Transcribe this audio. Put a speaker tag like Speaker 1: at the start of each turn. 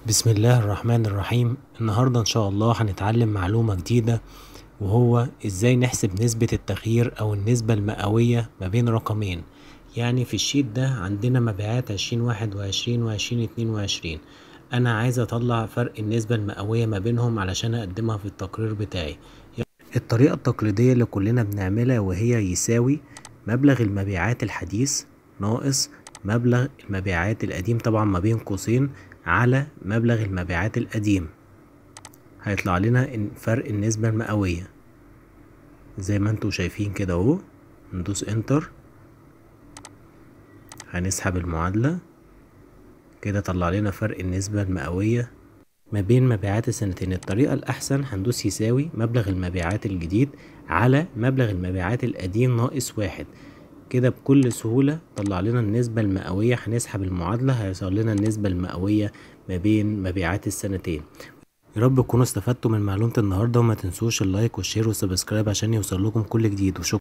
Speaker 1: بسم الله الرحمن الرحيم. النهاردة ان شاء الله هنتعلم معلومة جديدة، وهو ازاي نحسب نسبة التغيير او النسبة المئوية ما بين رقمين. يعني في ال sheet ده عندنا مبيعات 2021 و2022، انا عايز اطلع فرق النسبة المئوية ما بينهم علشان اقدمها في التقرير بتاعي. الطريقة التقليدية اللي كلنا بنعملها وهي يساوي مبلغ المبيعات الحديث ناقص مبلغ المبيعات القديم، طبعا ما بين قوسين، على مبلغ المبيعات القديم، هيطلع لنا فرق النسبة المئوية زي ما انتم شايفين كده اهو. ندوس enter، هنسحب المعادلة كده، طلع لنا فرق النسبة المئوية ما بين مبيعات السنتين. الطريقة الأحسن هندوس يساوي مبلغ المبيعات الجديد على مبلغ المبيعات القديم ناقص 1، كده بكل سهولة طلع لنا النسبة المئوية. هنسحب المعادلة هيظهر لنا النسبة المئوية ما بين مبيعات السنتين. يا رب تكونوا استفدتوا من معلومة النهاردة، وما تنسوش ال like وال share وال subscribe عشان يوصل لكم كل جديد، وشكرا.